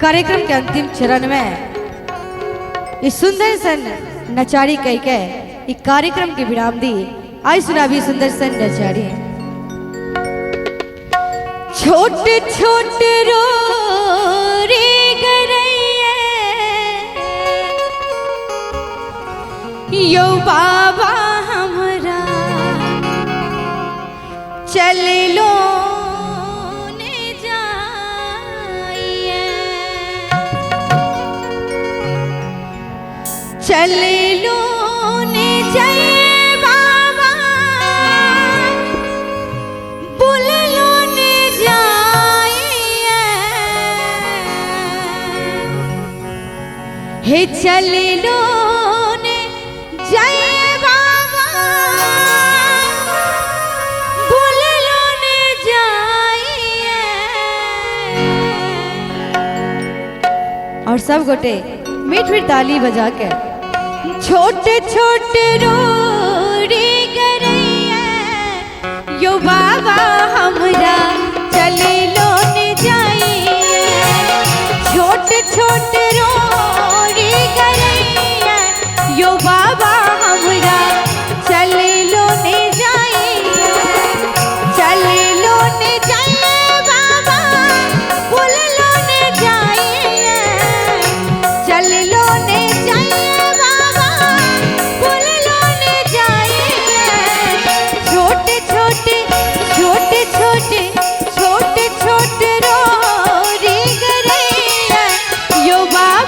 कार्यक्रम के अंतिम चरण में ई सुंदर सन नचारी कह के ई कार्यक्रम के विराम दी। आई सुनाबी सुंदर सन नचारी। छोट छोट रो रे गरैया यो बाबा हमरा चल लो ने जाइए, चल लो ने जाइए बाबा, बोल लो ने जाइए, हे चल लो ने जाइए बाबा, बोल लो ने जाइए। और सब गोटे मीठ मीठ ताली बजा के छोटे छोटे रोरी गरैया यो बाबा हमरा चले लो ने जाइए, छोटे छोटे रोरी गरैया यो बाबा हमरा चले लो ने जाइए, चले लो ने जाइए बाबा, बोल लो ने जाइए, चल लो ने जाइए बाबा, बोल लो ने जाइए, छोटे छोटे छोटे छोटे छोटे छोटे रोरी गरैया यो बाबा।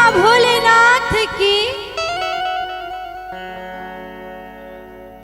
बाबा भोलेनाथ।